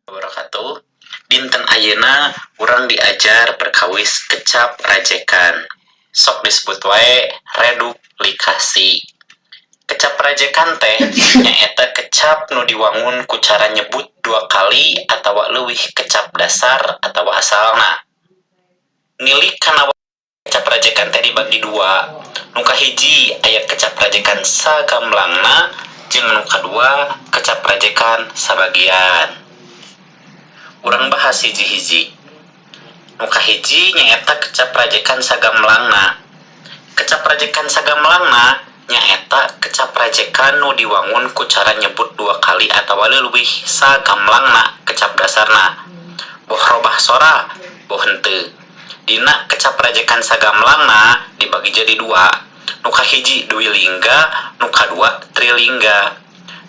Wabarakatuh. Dinten ayeuna urang diajar perkawis kecap rajekan. Sok disebut wae reduplikasi. Kecap rajekan teh nyaeta kecap nu diwangun ku cara nyebut dua kali atawa leuwih kecap dasar atawa asalna. Nilik kana kecap rajekan teh dibagi dua. Nu kahiji aya kecap rajekan sagamblangna, jeung nu kadua kecap rajekan sabagian. Urang bahas hiji-hiji. Nu kahiji nyaeta kecap rajekan sagamblangna. Kecap rajekan sagamblangna nyaeta kecap rajekan nu diwangun ku cara nyebut dua kali atawa leuwih sagamblangna kecap dasarna. Boh robah sora, boh henteu. Dina kecap rajekan sagamblangna dibagi jadi dua. Nu kahiji dwilingga, nu kadua trilingga.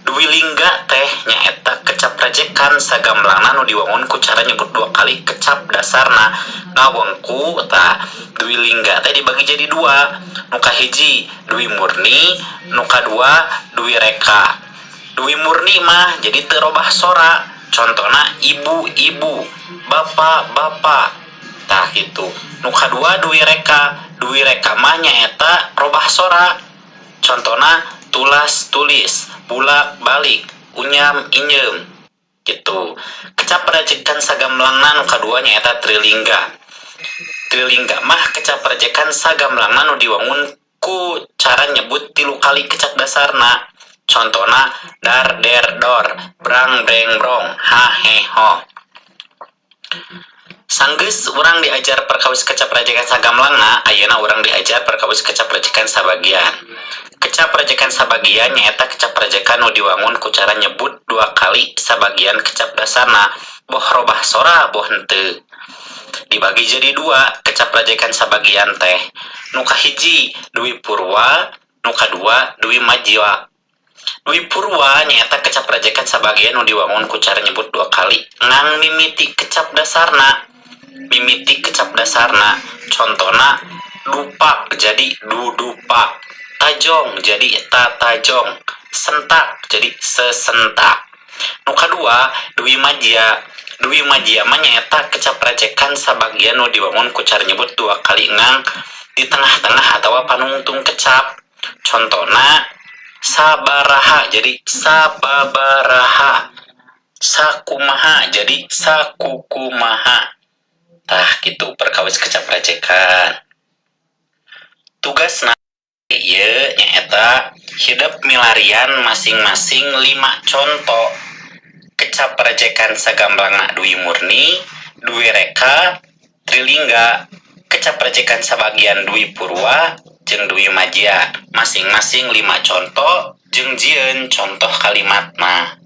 Dwilingga teh nyaeta kecap rajekan sagamblangna nu diwangun ku cara nyebut dua kali kecap dasarna ngawengku. Tah, dwilingga teh dibagi jadi dua. Nu kahiji dwi murni, nu kadua dwi reka. Dwi murni mah jadi teu robah sora, contohna ibu-ibu, bapak-bapak, tah gitu. Nu kadua dwi reka. Dwi reka mah nyaeta robah sora, contohna tulas tulis, bulak balik, unyam inyeum, gitu. Kecap rajekan sagamblangna nu kadua nyaeta trilingga. Trilingga mah kecap rajekan sagamblangna nu diwangun ku cara nyebut tilu kali kecap dasarna, contohna dar der dor, brang breng brong, ha he ho. Sanggeus urang diajar perkawis kecap rajekan sagamblangna, ayeuna urang diajar perkawis kecap rajekan sabagian. Kecap rajekan sabagian nyaeta kecap rajekan nu diwangun ku cara nyebut dua kali sabagian kecap dasarna, boh robah sora boh henteu. Dibagi jadi dua kecap rajekan sabagian teh. Nu kahiji dwi purwa, nu kadua dwi madya. Dwi purwa nyaeta kecap rajekan sabagian nu diwangun ku cara nyebut dua kali ngan mimiti kecap dasarna, mimiti kecap dasarna, contona dupak jadi dudupak, tajong jadi tatajong, sentak jadi sesentak. Nu kadua dwi madya. Dwi madya mah nyaeta kecap rajekan sabagian nu diwangun ku cara nyebut dua kali ngan di tengah-tengah atau panungtung kecap, contona sabaraha jadi sababaraha, sakumaha jadi sakukumaha. Tah, gitu perkawis kecap rajekan. Tugasna ieu nyaeta hidep milarian masing-masing 5 contoh kecap rajekan sagamblangna dwi murni, dwi reka, trilingga, kecap rajekan sabagian dwi purwa jeung dwi madya, masing-masing 5 contoh jeung jieun contoh kalimatna.